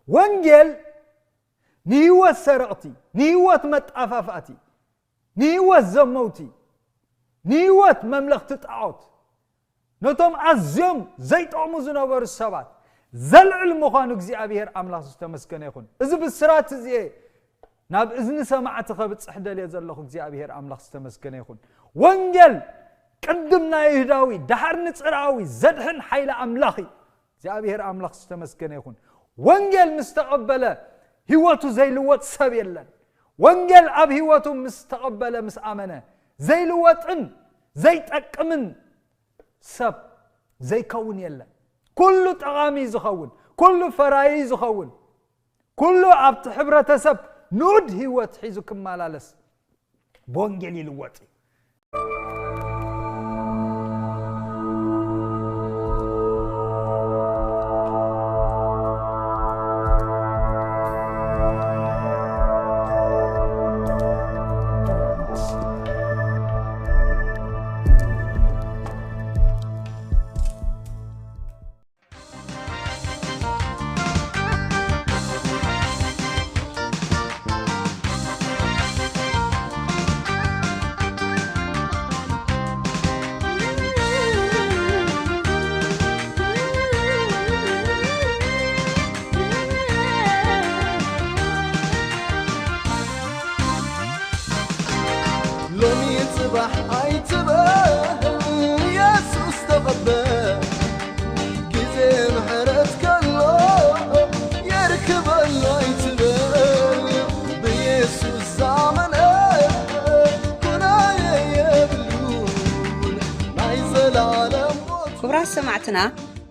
ወንጌል ንህይወት ሰረቕቲ፣ ንህይወት መጣፋፋእቲ፣ ንህይወት ዘመውቲ፣ ንህይወት መምለኽቲ ጣዖት፣ ነቶም ኣዝዮም ዘይጠቕሙ ዝነበሩ ሰባት ዘልዕል ምዃኑ እግዚኣብሔር ኣምላኽ ዝተመስገነ ይኹን። እዚ ብስራት እዚ እየ ናብ እዝኒ ሰማዕቲ ከብጽሕ ደልየ ዘለኹ። እግዚኣብሔር ኣምላኽ ዝተመስገነ ይኹን። ወንጌል ቅድም ናይ ይሁዳዊ፣ ደሓር ንጽርኣዊ ዘድሕን ሓይሊ ኣምላኽ እዩ። እግዚኣብሔር ኣምላኽ ዝተመስገነ ይኹን። ወንጌል ምስ ተቐበለ ህይወቱ ዘይልወጥ ሰብ የለን። ወንጌል ኣብ ህይወቱ ምስ ተቐበለ፣ ምስ ኣመነ፣ ዘይልወጥን ዘይጠቅምን ሰብ ዘይከውን የለን። ኩሉ ጠቓሚ እዩ ዝኸውን፣ ኩሉ ፈራዪ እዩ ዝኸውን፣ ኩሉ ኣብቲ ሕብረተሰብ ንኡድ ህይወት ሒዙ ክመላለስ ብወንጌል ይልወጥ እዩ። ሎሚ ጽባሕ ኣይትበል፣ የሱስ ተቐበል። ግዜ ምሕረት ከሎ የርክበሎ ኣይትበል። ብየሱስ ዝኣመነ ኩናየ የብሉን ናይ ዘላለም ሞት። ክቡራት ሰማዕትና፣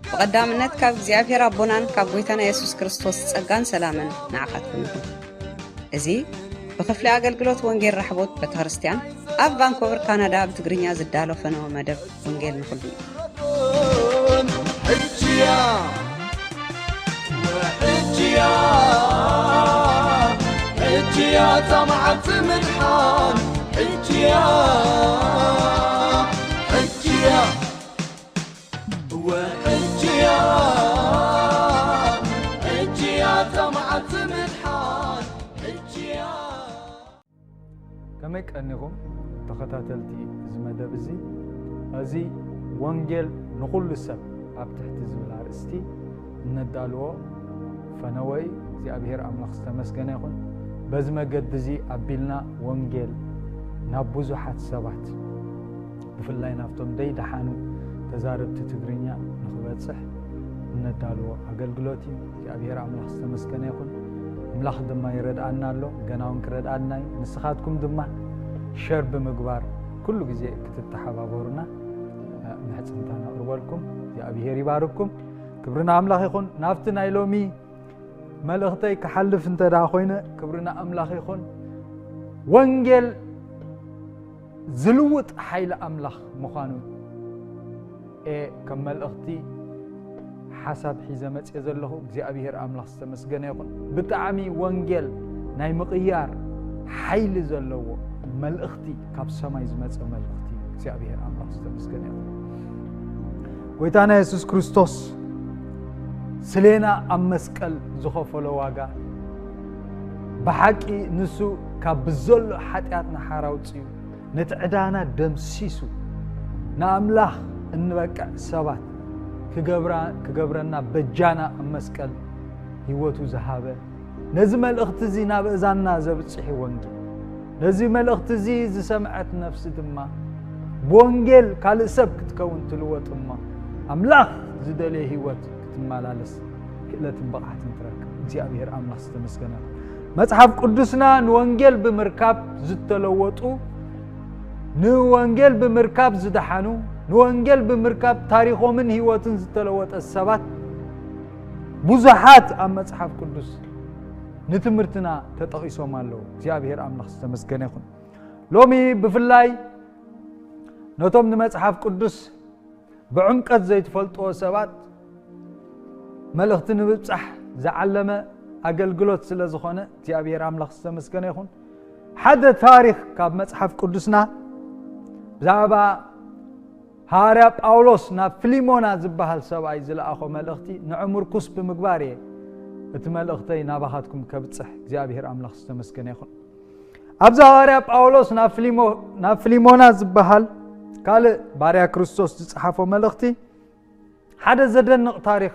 ብቐዳምነት ካብ እግዚኣብሔር ኣቦናን ካብ ጐይታና የሱስ ክርስቶስ ጸጋን ሰላምን ንዓኻትኩም ይኹን። እዚ ብክፍሊ ኣገልግሎት ወንጌል ራሕቦት ቤተክርስትያን ኣብ ቫንኮቨር ካናዳ ብትግርኛ ዝዳሎ ፈነወ መደብ ወንጌል ንኹሉ እዩ። ሕጅያ፣ ሕጅያ፣ ሕጅያ፣ እታ መዓልቲ ምድሓን። ሕጅያ፣ ሕጅያ፣ ወሕጅያ፣ ሕጅያ፣ እታ መዓልቲ ምድሓን። ሕጅያ። ከመይ ቀኒኹም ተኸታተልቲ እዚ መደብ እዚ? እዚ ወንጌል ንኹሉ ሰብ ኣብ ትሕቲ ዝብል ኣርእስቲ እነዳልዎ ፈነወ እዩ። እግዚኣብሔር ኣምላኽ ዝተመስገነ ይኹን። በዚ መገዲ እዚ ኣቢልና ወንጌል ናብ ብዙሓት ሰባት፣ ብፍላይ ናብቶም ደይደሓኑ ተዛረብቲ ትግርኛ ንኽበጽሕ እነዳልዎ ኣገልግሎት እዩ። እግዚኣብሔር ኣምላኽ ዝተመስገነ ይኹን። ኣምላኽ ድማ ይረድኣና ኣሎ፣ ገና እውን ክረድኣና እዩ። ንስኻትኩም ድማ ሸር ብምግባር ኩሉ ግዜ ክትተሓባበሩና፣ እ፣ ምሕጽንታ ነቕርበልኩም። እግዚኣብሔር ይባርኩም። ክብሪ ንኣምላኽ ይኹን። ናብቲ ናይ ሎሚ መልእኽተይ ክሓልፍ እንተ ደኣ ኮይነ፣ ክብሪ ንኣምላኽ ይኹን። ወንጌል ዝልውጥ ሓይሊ ኣምላኽ ምዃኑ እየ ከም መልእኽቲ ሓሳብ ሒዘ መጽየ ዘለኹ። እግዚኣብሔር ኣምላኽ ዝተመስገነ ይኹን። ብጣዕሚ ወንጌል ናይ ምቕያር ሓይሊ ዘለዎ መልእኽቲ፣ ካብ ሰማይ ዝመጸ መልእኽቲ። እግዚኣብሔር ኣምላኽ ዝተመስገነ ይኹን። ጐይታና የሱስ ክርስቶስ ስሌና ኣብ መስቀል ዝኸፈሎ ዋጋ፣ ብሓቂ ንሱ ካብ ብዘሎ ሓጢኣትና ሓራ ኣውጺኡ፣ ነቲ ዕዳና ደምሲሱ፣ ንኣምላኽ እንበቅዕ ሰባት ክገብራ-፣ ክገብረና በጃና ኣብ መስቀል ህይወቱ ዝሃበ፣ ነዚ መልእኽቲ እዚ ናብ እዛንና ዘብጽሕ እዩ ወንጌል። ነዚ መልእኽቲ እዚ ዝሰምዐት ነፍሲ ድማ ብወንጌል ካልእ ሰብ ክትከውን ትልወጥ እሞ፣ ኣምላኽ ዝደለየ ህይወት ክትመላለስ ክእለትን ብቕዓትን ትረክብ። እግዚኣብሔር ኣምላኽ ዝተመስገነ ይኹን። መጽሓፍ ቅዱስና ንወንጌል ብምርካብ ዝተለወጡ፣ ንወንጌል ብምርካብ ዝደሓኑ፣ ንወንጌል ብምርካብ ታሪኾምን ህይወትን ዝተለወጠ ሰባት ብዙሓት ኣብ መጽሓፍ ቅዱስ ንትምህርትና ተጠቒሶም ኣለዉ። እግዚኣብሔር ኣምላኽ ዝተመስገነ ይኹን። ሎሚ ብፍላይ ነቶም ንመጽሓፍ ቅዱስ ብዕምቀት ዘይትፈልጥዎ ሰባት መልእኽቲ ንምብጻሕ ዝዓለመ ኣገልግሎት ስለ ዝኾነ እግዚኣብሔር ኣምላኽ ዝተመስገነ ይኹን። ሓደ ታሪኽ ካብ መጽሓፍ ቅዱስና ብዛዕባ ሃዋርያ ጳውሎስ ናብ ፊልሞና ዝበሃል ሰብኣይ ዝለኣኾ መልእኽቲ ንዑ ምርኩስ ብምግባር እየ እቲ መልእኽተይ ናባኻትኩም ከብጽሕ እግዚኣብሔር ኣምላኽ ዝተመስገነ ይኹን። ኣብዚ ሃዋርያ ጳውሎስ ናብ ፊሊሞ-፣ ናብ ፊሊሞና ዝበሃል ካልእ ባርያ ክርስቶስ ዝጸሓፎ መልእኽቲ ሓደ ዘደንቕ ታሪኽ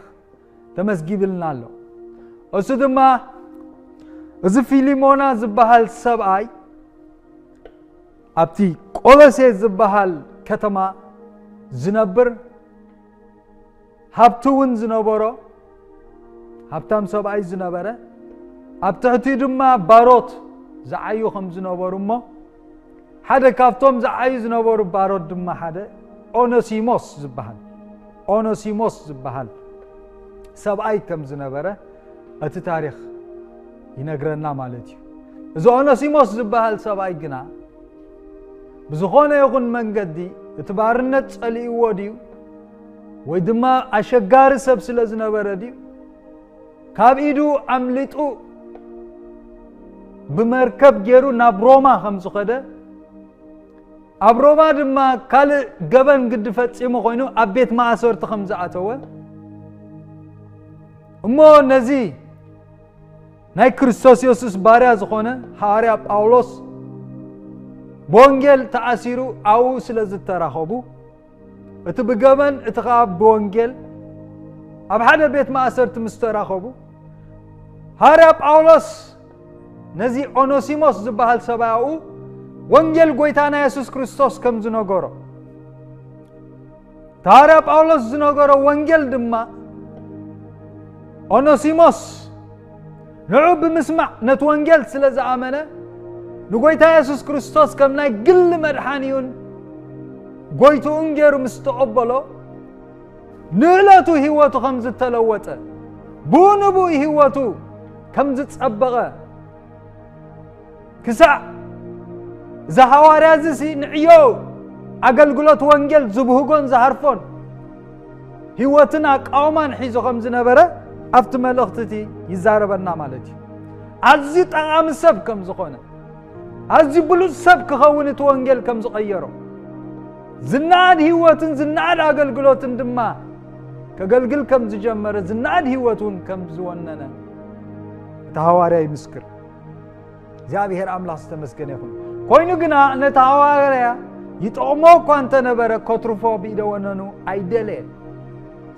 ተመዝጊብልና ኣሎ። እሱ ድማ እዚ ፊሊሞና ዝበሃል ሰብኣይ ኣብቲ ቆሎሴ ዝበሃል ከተማ ዝነብር ሃብቲ እውን ዝነበሮ ሃብታም ሰብኣይ ዝነበረ ኣብ ትሕቲ ድማ ባሮት ዝዓዩ ከም ዝነበሩ እሞ ሓደ ካብቶም ዝዓዩ ዝነበሩ ባሮት ድማ ሓደ ኦነሲሞስ ዝበሃል ኦነሲሞስ ዝበሃል ሰብኣይ ከም ዝነበረ እቲ ታሪኽ ይነግረና ማለት እዩ። እዚ ኦነሲሞስ ዝበሃል ሰብኣይ ግና ብዝኾነ ይኹን መንገዲ እቲ ባርነት ጸሊእዎ ድዩ ወይ ድማ ኣሸጋሪ ሰብ ስለ ዝነበረ ድዩ ካብ ኢዱ ኣምሊጡ ብመርከብ ገይሩ ናብ ሮማ ከም ዝኸደ ኣብ ሮማ ድማ ካልእ ገበን ግዲ ፈጺሙ ኮይኑ ኣብ ቤት ማእሰርቲ ከም ዝኣተወ እሞ ነዚ ናይ ክርስቶስ የሱስ ባርያ ዝኾነ ሃዋርያ ጳውሎስ ብወንጌል ተኣሲሩ ኣብኡ ስለ ዝተራኸቡ እቲ ብገበን እቲ ኸዓ ብወንጌል ኣብ ሓደ ቤት ማእሰርቲ ምስ ተራኸቡ ሃዋርያ ጳውሎስ ነዚ ኦኖሲሞስ ዝበሃል ሰብኣይ ኣብኡ ወንጌል ጎይታና የሱስ ክርስቶስ ከም ዝነገሮ እቲ ሃዋርያ ጳውሎስ ዝነገሮ ወንጌል ድማ ኦኖሲሞስ ንዑ ብምስማዕ ነቲ ወንጌል ስለ ዝኣመነ ንጎይታ የሱስ ክርስቶስ ከም ናይ ግሊ መድሓኒኡን ጎይትኡን ገይሩ ምስ ተቐበሎ ንእለቱ ህይወቱ ከም ዝተለወጠ ብኡ ንብኡ ህይወቱ ከም ዝጸበቐ ክሳዕ እዚ ሃዋርያ እዚ ሲ ንዕዮ ኣገልግሎት ወንጌል ዝብህጎን ዝሃርፎን ህይወትን ኣቃውማን ሒዞ ከም ዝነበረ ኣብቲ መልእኽቲ እቲ ይዛረበና ማለት እዩ። ኣዝዩ ጠቓሚ ሰብ ከም ዝኾነ ኣዝዩ ብሉጽ ሰብ ክኸውን እቲ ወንጌል ከም ዝቐየሮ ዝነኣድ ህይወትን ዝነኣድ ኣገልግሎትን ድማ ከገልግል ከም ዝጀመረ ዝነኣድ ህይወት እውን ከም ዝወነነ እቲ ሃዋርያ ይምስክር። እግዚኣብሔር ኣምላኽ ዝተመስገነ ይኹን። ኮይኑ ግና ነቲ ሃዋርያ ይጠቕሞ እኳ እንተነበረ ከትርፎ ብኢደ ወነኑ ኣይደለየን።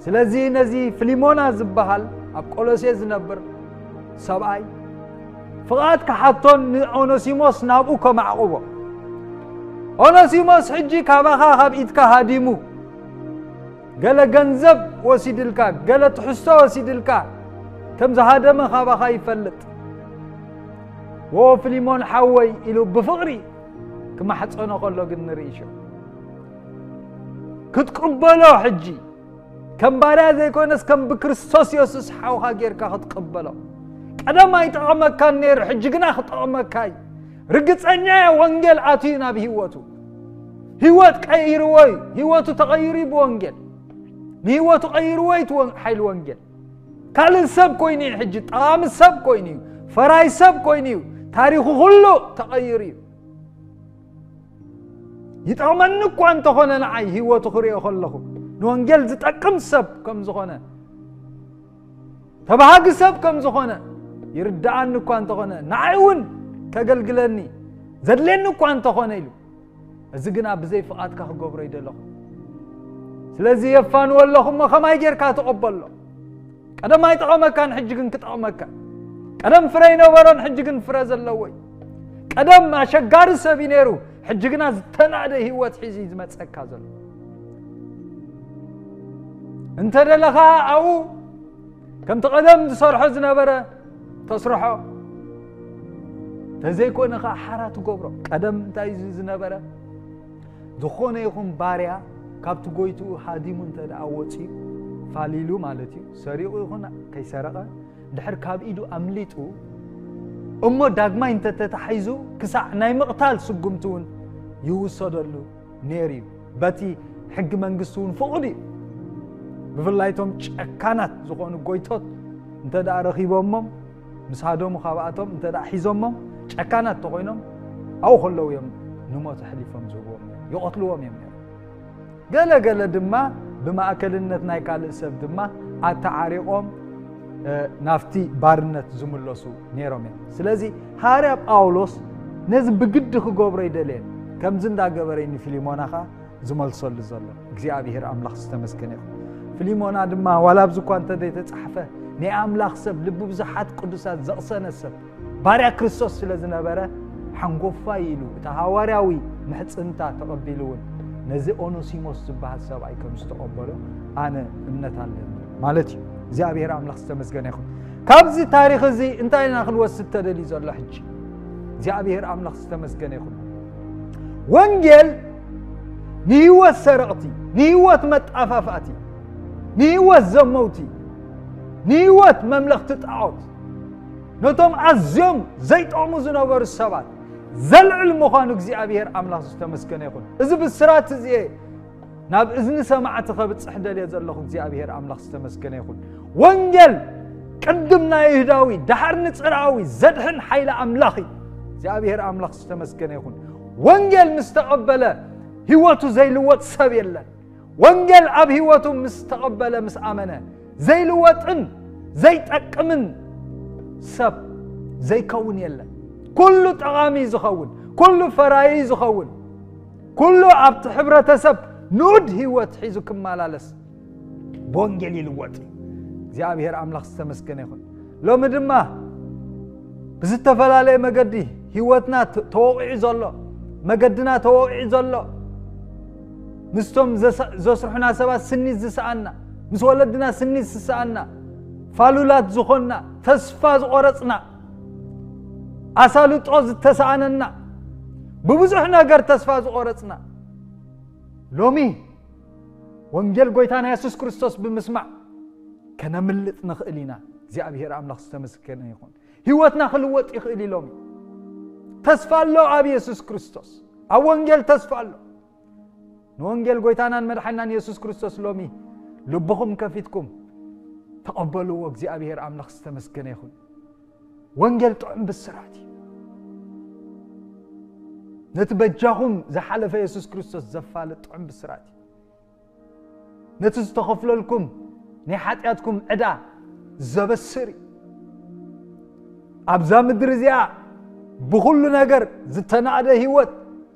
ስለዚ ነዚ ፍሊሞና ዝበሃል ኣብ ቆሎሴ ዝነብር ሰብኣይ ፍቓድ ክሓቶን ንኦነሲሞስ ናብኡ ከማዕቕቦ። ኦነሲሞስ ሕጂ ካባኻ ካብ ኢድካ ሃዲሙ ገለ ገንዘብ ወሲድልካ፣ ገለ ትሕዝቶ ወሲድልካ፣ ከም ዝሃደመ ካባኻ ይፈልጥ። ወ ፍሊሞን ሓወይ ኢሉ ብፍቕሪ ክማሕጸኖ ከሎ ግን ንርኢ ሽዑ። ክትቅበሎ ሕጂ ከም ባርያ ዘይኮነስ ከም ብክርስቶስ የሱስ ሓውኻ ጌርካ ክትቅበሎ። ቀደም ኣይጠቐመካን ነይሩ፣ ሕጂ ግና ክጠቕመካ እዩ። ርግጸኛ እየ፣ ወንጌል ኣትዩ ናብ ህይወቱ። ህይወት ቀይርዎ እዩ። ህይወቱ ተቐይሩ እዩ ብወንጌል። ንህይወቱ ቀይርዎ እዩ እቲ ወን-፣ ሓይሊ ወንጌል። ካልእ ሰብ ኮይኑ እዩ፣ ሕጂ ጠቓሚ ሰብ ኮይኑ እዩ፣ ፈራይ ሰብ ኮይኑ እዩ። ታሪኹ ኩሉ ተቐይሩ እዩ። ይጠቕመኒ እኳ እንተኾነ ንዓይ ህይወቱ ክሪኦ ከለኹ ንወንጌል ዝጠቅም ሰብ ከም ዝኾነ ተባሃጊ ሰብ ከም ዝኾነ ይርድኣኒ እኳ እንተኾነ ንዓይ እውን ከገልግለኒ ዘድልየኒ እኳ እንተኾነ ኢሉ እዚ ግና ብዘይ ፍቓድካ ክገብሮ ይደለኹ። ስለዚ የፋንወ ኣለኹ እሞ ከማይ ጌርካ ተቐበሎ። ቀደም ኣይጠቐመካን ሕጂ ግን ክጠቕመካ። ቀደም ፍረ ይነበሮን ሕጂ ግን ፍረ ዘለዎ እዩ። ቀደም ኣሸጋሪ ሰብ እዩ ነይሩ፣ ሕጂ ግና ዝተናእደ ህይወት ሒዙ እዩ ዝመጸካ ዘሎ። እንተ ደለኻ ኣብኡ ከምቲ ቀደም ዝሰርሖ ዝነበረ ተስርሖ፣ ተዘይኮነ ኸዓ ሓራ ትገብሮ። ቀደም እንታይ እዩ ዝነበረ? ዝኾነ ይኹን ባርያ ካብቲ ጎይትኡ ሃዲሙ እንተ ደኣ ወጺኡ፣ ፋሊሉ ማለት እዩ፣ ሰሪቑ ይኹን ከይሰረቐ፣ ድሕር ካብ ኢዱ ኣምሊጡ እሞ ዳግማይ እንተተታሒዙ ክሳዕ ናይ ምቕታል ስጉምቲ እውን ይውሰደሉ ነይሩ እዩ። በቲ ሕጊ መንግስቲ እውን ፍቑድ እዩ። ብፍላይ እቶም ጨካናት ዝኾኑ ጎይቶት እንተ ደኣ ረኺቦሞም ምስ ሃደሙ ካብኣቶም እንተ ደኣ ሒዞሞም ጨካናት ተኾይኖም ኣብኡ ከለዉ እዮም ንሞት ኣሕሊፎም ዝህብዎም ነይሩ። ይቐትልዎም እዮም ነይሩ። ገለ ገለ ድማ ብማእከልነት ናይ ካልእ ሰብ ድማ ኣተዓሪቖም ናብቲ ባርነት ዝምለሱ ነይሮም እዮም። ስለዚ ሃዋርያ ጳውሎስ ነዚ ብግዲ ክገብሮ ይደለየ፣ ከምዚ እንዳገበረ እዩ ንፊልሞና ኸዓ ዝመልሰሉ ዘሎ። እግዚኣብሔር ኣምላኽ ዝተመስገነ ይኹን። ፊልሞና ድማ ዋላ ኣብዚ እኳ እንተ ዘይተጻሕፈ፣ ናይ ኣምላኽ ሰብ፣ ልቢ ብዙሓት ቅዱሳት ዘቕሰነ ሰብ፣ ባርያ ክርስቶስ ስለ ዝነበረ፣ ሓንጎፋይ ኢሉ እታ ሃዋርያዊ ምሕጽንታ ተቐቢሉ እውን ነዚ ኦኖሲሞስ ዝበሃል ሰብኣይ ከም ዝተቐበሎ ኣነ እምነት ኣለኒ ማለት እዩ። እግዚኣብሔር ኣምላኽ ዝተመስገነ ይኹን። ካብዚ ታሪኽ እዚ እንታይ ኢና ክንወስድ ተደልዩ ዘሎ ሕጂ? እግዚኣብሔር ኣምላኽ ዝተመስገነ ይኹን። ወንጌል ንህይወት ሰረቕቲ፣ ንህይወት መጣፋፋእቲ፣ ንህይወት ዘመውቲ፣ ንህይወት መምለኽቲ ጣዖት፣ ነቶም ኣዝዮም ዘይጠቕሙ ዝነበሩ ሰባት ዘልዕል ምዃኑ እግዚኣብሔር ኣምላኽ ዝተመስገነ ይኹን። እዚ ብስራት እዚ እየ ናብ እዝኒ ሰማዕቲ ከብጽሕ ደልየ ዘለኹ። እግዚኣብሔር ኣምላኽ ዝተመስገነ ይኹን። ወንጌል ቅድም ናይ ይሁዳዊ፣ ደሓር ንጽርኣዊ ዘድሕን ሓይሊ ኣምላኽ እዩ። እግዚኣብሔር ኣምላኽ ዝተመስገነ ይኹን። ወንጌል ምስ ተቐበለ ህይወቱ ዘይልወጥ ሰብ የለን። ወንጌል ኣብ ህይወቱ ምስ ተቐበለ፣ ምስ ኣመነ፣ ዘይልወጥን ዘይጠቅምን ሰብ ዘይከውን የለን። ኩሉ ጠቓሚ ዝኸውን፣ ኩሉ ፈራዪ ዝኸውን፣ ኩሉ ኣብቲ ሕብረተሰብ ንኡድ ህይወት ሒዙ ክመላለስ ብወንጌል ይልወጥ እዩ። እግዚኣብሔር ኣምላኽ ዝተመስገነ ይኹን። ሎሚ ድማ ብዝተፈላለየ መገዲ ህይወትና ተ-፣ ተወቒዑ ዘሎ፣ መገድና ተወቒዑ ዘሎ፣ ምስቶም ዘሰ-፣ ዘስርሑና ሰባት ስኒት ዝሰኣና፣ ምስ ወለድና ስኒት ዝሰኣና፣ ፋሉላት ዝኾንና፣ ተስፋ ዝቖረጽና፣ ኣሳልጦ ዝተሰኣነና፣ ብብዙሕ ነገር ተስፋ ዝቖረጽና፣ ሎሚ ወንጌል ጎይታና የሱስ ክርስቶስ ብምስማዕ ከነምልጥ ንኽእል ኢና። እግዚኣብሔር ኣምላኽ ዝተመስገነ ይኹን። ህይወትና ክልወጥ ይኽእል እዩ ሎሚ። ተስፋ ኣሎ ኣብ የሱስ ክርስቶስ። ኣብ ወንጌል ተስፋ ኣሎ። ንወንጌል ጎይታናን መድሓናን የሱስ ክርስቶስ ሎሚ ልብኹም ከፊትኩም ተቐበልዎ። እግዚኣብሔር ኣምላኽ ዝተመስገነ ይኹን። ወንጌል ጥዑም ብስራት እዩ። ነቲ በጃኹም ዝሓለፈ የሱስ ክርስቶስ ዘፋልጥ ጥዑም ብስራት እዩ። ነቲ ዝተኸፍለልኩም ናይ ሓጢኣትኩም ዕዳ ዘበስር እዩ። ኣብዛ ምድሪ እዚኣ ብኹሉ ነገር ዝተናእደ ህይወት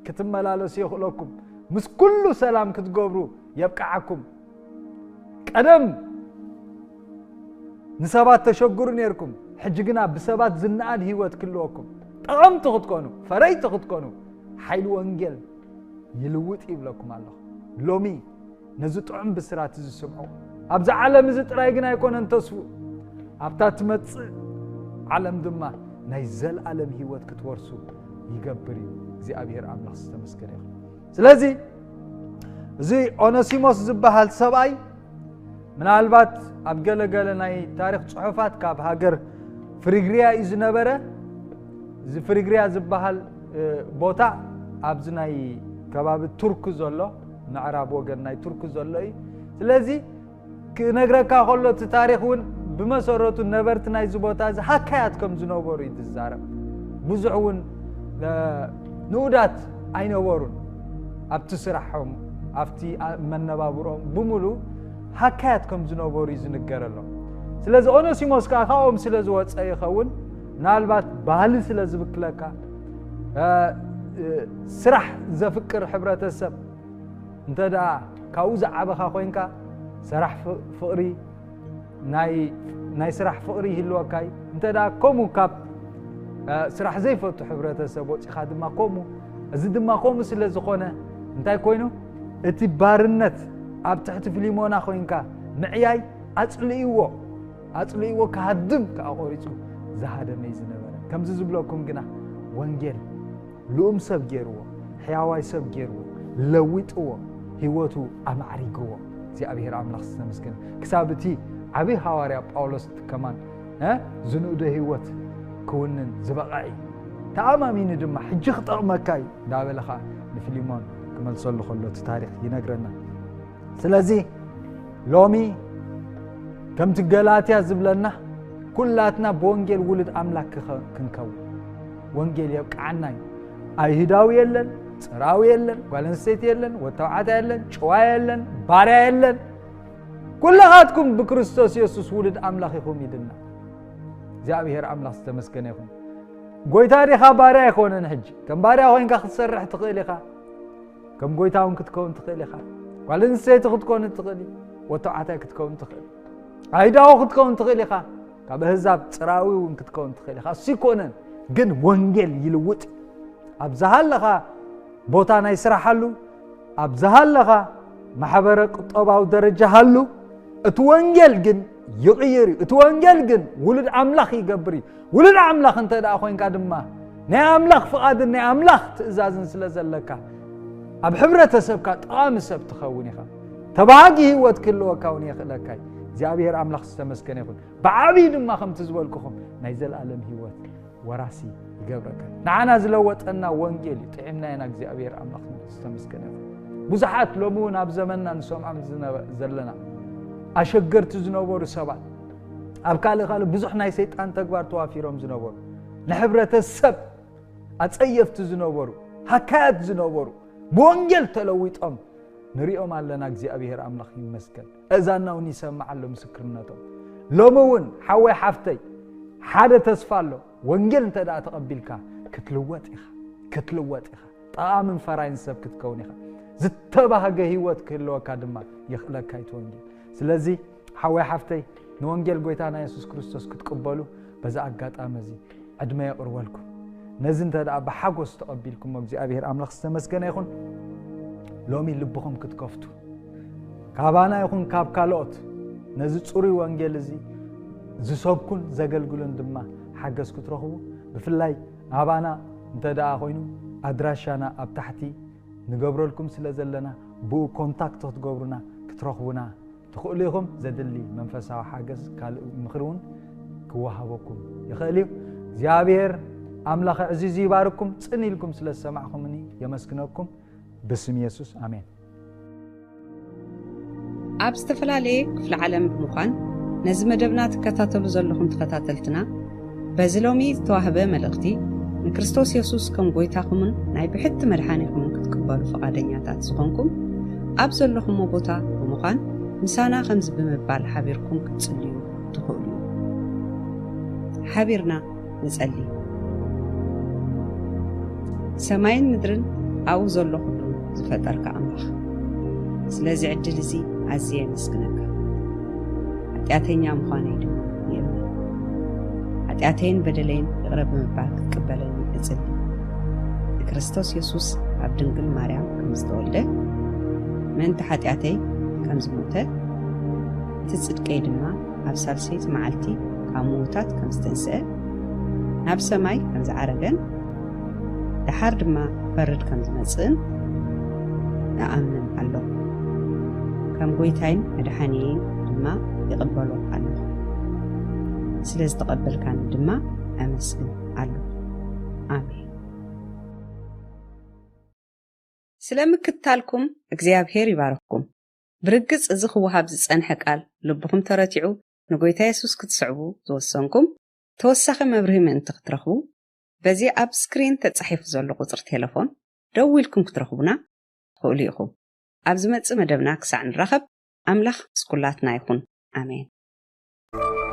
ክትመላለሱ የኽእለኩም። ምስ ኩሉ ሰላም ክትገብሩ የብቅዓኩም። ቀደም ንሰባት ተሸግሩ ነይርኩም፣ ሕጂ ግና ብሰባት ዝነኣድ ህይወት ክህልወኩም፣ ጠቐምቲ ክትኮኑ፣ ፈረይቲ ክትኮኑ፣ ሓይሊ ወንጌል ይልውጥ ይብለኩም ኣለኹ። ሎሚ ነዚ ጥዑም ብስራት እዚ ስምዑ። ኣብዚ ዓለም እዚ ጥራይ ግን ኣይኮነን ተስፉ፣ ኣብታ ትመጽእ ዓለም ድማ ናይ ዘለኣለም ህይወት ክትወርሱ ይገብር እዩ። እግዚኣብሔር ኣምላኽ ዝተመስገነ ይኹን። ስለዚ እዚ ኦነሲሞስ ዝበሃል ሰብኣይ ምናልባት ኣብ ገለገለ ናይ ታሪኽ ጽሑፋት ካብ ሃገር ፍሪግሪያ እዩ ዝነበረ። እዚ ፍሪግሪያ ዝበሃል፣ እ፣ ቦታ ኣብዚ ናይ ከባቢ ቱርክ ዘሎ፣ ምዕራብ ወገን ናይ ቱርክ ዘሎ እዩ። ስለዚ ክነግረካ ከሎ እቲ ታሪኽ እውን ብመሰረቱ ነበርቲ ናይዚ ቦታ እዚ ሃካያት ከም ዝነበሩ እዩ ዝዛረብ። ብዙሕ እውን፣ እ፣ ንኡዳት ኣይነበሩን። ኣብቲ ስራሖም፣ ኣብቲ ኣ-፣ መነባብሮኦም ብምሉ ሃካያት ከም ዝነበሩ እዩ ዝንገረሎም። ስለዚ ኦነሲሞስ ከኣ ካብኦም ስለ ዝወጸ ይኸውን፣ ምናልባት ባህሊ ስለ ዝብክለካ፣ እ፣ እ፣ ስራሕ ዘፍቅር ሕብረተሰብ እንተ ደኣ ካብኡ ዝዓበኻ ኮይንካ፣ ሰራሕ ፍ-፣ ፍቕሪ ናይ፣ ናይ ስራሕ ፍቕሪ ይህልወካ እዩ። እንተ ደኣ ከምኡ ካብ፣ እ፣ ስራሕ ዘይፈቱ ሕብረተሰብ ወጺኻ ድማ ከምኡ፣ እዚ ድማ ከምኡ ስለ ዝኾነ እንታይ ኮይኑ፣ እቲ ባርነት ኣብ ትሕቲ ፊሊሞና ኮይንካ ምዕያይ ኣጽልእዎ፣ ኣጽልእዎ ክሃድም ከኣ ቆሪጹ ዝሃደመ እዩ ዝነበረ። ከምዚ ዝብለኩም ግና ወንጌል ልኡም ሰብ ገይርዎ፣ ሕያዋይ ሰብ ገይርዎ፣ ለዊጥዎ፣ ህይወቱ ኣማዕሪግዎ። እግዚኣብሔር ኣምላኽ ዝተመስገነ። ክሳብ እቲ ዓብዪ ሃዋርያ ጳውሎስ ከማን፣ እ፣ ዝንእዶ ህይወት ክውንን ዝበቕዐ እዩ። ተኣማሚኑ ድማ ሕጂ ክጠቕመካ እዩ እንዳበለ ኸዓ ንፊሊሞን ክመልሰሉ ከሎ እቲ ታሪኽ ይነግረና። ስለዚ ሎሚ ከምቲ ገላትያ ዝብለና ኩላትና ብወንጌል ውሉድ ኣምላክ ክኸ-፣ ክንከውን ወንጌል የብቅዓና እዩ። ኣይሁዳዊ የለን፣ ጽራዊ የለን፣ ጓል ኣንስተይቲ የለን፣ ወተባዕታ የለን፣ ጭዋ የለን፣ ባርያ የለን። ኩልኻትኩም ብክርስቶስ የሱስ ውሉድ ኣምላኽ ኢኹም ኢድና። እግዚኣብሔር ኣምላኽ ዝተመስገነ ይኹን። ጎይታ ዲኻ ባርያ ኣይኮነን። ሕጂ ከም ባርያ ኮይንካ ክትሰርሕ ትኽእል ኢኻ። ከም ጎይታ እውን ክትከውን ትኽእል ኢኻ። ጓል ኣንስተይቲ ክትኮን ትኽእል፣ ወተባዕታይ ክትከውን ትኽእል፣ ኣይዳዊ ክትከውን ትኽእል ኢኻ። ካብ ኣህዛብ ጽራዊ እውን ክትከውን ትኽእል ኢኻ። እሱ ይኮነን፣ ግን ወንጌል ይልውጥ። ኣብ ዝሃለኻ ቦታ ናይ ስራሕ ኣሉ፣ ኣብ ዝሃለኻ ማሕበረ ቁጠባዊ ደረጃ ሃሉ፣ እቲ ወንጌል ግን ይቕይር እዩ። እቲ ወንጌል ግን ውሉድ ኣምላኽ ይገብር እዩ። ውሉድ ኣምላኽ እንተ ደኣ ኮይንካ ድማ ናይ ኣምላኽ ፍቓድን ናይ ኣምላኽ ትእዛዝን ስለ ዘለካ ኣብ ሕብረተሰብካ ጠቓሚ ሰብ ትኸውን ኢኻ። ተባሃጊ ህይወት ክህልወካ እውን የኽእለካ እዩ። እግዚኣብሔር ኣምላኽ ዝተመስገነ ይኹን። ብዓብዪ ድማ ከምቲ ዝበልኩኹም ናይ ዘለኣለም ህይወት ወራሲ ይገብረካ። ንዓና ዝለወጠና ወንጌል እዩ። ጥዒምና ኢና። እግዚኣብሔር ኣምላኽ ዝተመስገነ ይኹን። ብዙሓት ሎሚ እውን ኣብ ዘመንና ንሰምዖም ዝነበ-፣ ዘለና ኣሸገርቲ ዝነበሩ ሰባት፣ ኣብ ካልእ ካልእ ብዙሕ ናይ ሰይጣን ተግባር ተዋፊሮም ዝነበሩ፣ ንሕብረተሰብ ኣጸየፍቲ ዝነበሩ፣ ሃካያት ዝነበሩ፣ ብወንጌል ተለዊጦም ንሪኦም ኣለና። እግዚኣብሔር ኣምላኽ ይመስገን። እዛና እውን ይሰምዕ ኣሎ ምስክርነቶም። ሎሚ እውን ሓወይ ሓፍተይ ሓደ ተስፋ ኣሎ። ወንጌል እንተ ደኣ ተቐቢልካ ክትልወጥ ኢኻ፣ ክትልወጥ ኢኻ። ጠቓምን ፈራይን ሰብ ክትከውን ኢኻ። ዝተባህገ ህይወት ክህልወካ ድማ የኽእለካ እዩ እቲ ወንጌል። ስለዚ ሓወይ ሓፍተይ ንወንጌል ጎይታና የሱስ ክርስቶስ ክትቅበሉ በዚ ኣጋጣሚ እዚ ዕድመ የቕርበልኩም። ነዚ እንተ ደኣ ብሓጎስ ተቐቢልኩሞ እግዚኣብሔር ኣምላኽ ዝተመስገነ ይኹን። ሎሚ ልብኹም ክትከፍቱ ካባና ይኹን ካብ ካልኦት ነዚ ጽሩይ ወንጌል እዚ ዝሰብኩን ዘገልግሉን ድማ ሓገዝ ክትረኽቡ፣ ብፍላይ ናባና እንተ ደኣ ኮይኑ ኣድራሻና ኣብ ታሕቲ ንገብረልኩም ስለ ዘለና ብኡ ኮንታክት ክትገብሩና ክትረኽቡና ትኽእሉ ኢኹም። ዘድሊ መንፈሳዊ ሓገዝ ካልእ ምኽሪ እውን ክወሃበኩም ይኽእል እዩ። እግዚኣብሔር ኣምላኽ ዕዚዙ ይባርኩም። ጽን ኢልኩም ስለ ዝሰማዕኹምኒ የመስግነኩም። ብስም የሱስ ኣሜን። ኣብ ዝተፈላለየ ክፍለ ዓለም ብምዃን ነዚ መደብና ትከታተሉ ዘለኹም ተኸታተልትና፣ በዚ ሎሚ ዝተዋህበ መልእኽቲ ንክርስቶስ የሱስ ከም ጎይታኹምን ናይ ብሕቲ መድሓኒኹምን ክትቅበሉ ፈቓደኛታት ዝኾንኩም፣ ኣብ ዘለኹሞ ቦታ ብምዃን ምሳና ከምዚ ብምባል ሓቢርኩም ክትጽልዩ ትኽእሉ። ሓቢርና ንጸሊ። ሰማይን ምድርን ኣብኡ ዘሎ ኩሉ ዝፈጠርካ ኣምላኽ፣ ስለዚ ዕድል እዚ ኣዝየ የመስግነካ። ሓጢኣተኛ ምዃነይ ድማ ይእመን። ሓጢኣተይን በደለይን ይቕረ ብምባል ክትቅበለኒ እጽሊ። ንክርስቶስ የሱስ ኣብ ድንግል ማርያም ከም ዝተወልደ፣ ምእንቲ ሓጢኣተይ ከም ዝሞተ፣ እቲ ጽድቀይ ድማ ኣብ ሳልሰይቲ መዓልቲ ካብ ምዉታት ከም ዝተንስአ፣ ናብ ሰማይ ከም ዝዓረገን፣ ደሓር ድማ ክፈርድ ከም ዝመጽእን እኣምን ኣለኹ። ከም ጎይታይን መድሓኒየይን ድማ ይቕበሎ ኣለኹ። ስለ ዝተቐበልካኒ ድማ ኣመስግን ኣለኹ። ኣሜን። ስለ ምክትታልኩም እግዚኣብሔር ይባርኽኩም። ብርግጽ እዚ ክወሃብ ዝጸንሐ ቃል ልብኹም ተረቲዑ ንጎይታ የሱስ ክትስዕቡ ዝወሰንኩም፣ ተወሳኺ መብርሂ ምእንቲ ክትረኽቡ፣ በዚ ኣብ ስክሪን ተጻሒፉ ዘሎ ቁጽሪ ቴሌፎን ደው ኢልኩም ክትረኽቡና ትኽእሉ ኢኹም። ኣብ ዝመጽእ መደብና ክሳዕ ንራኸብ፣ ኣምላኽ ምስ ኩላትና ይኹን። ኣሜን።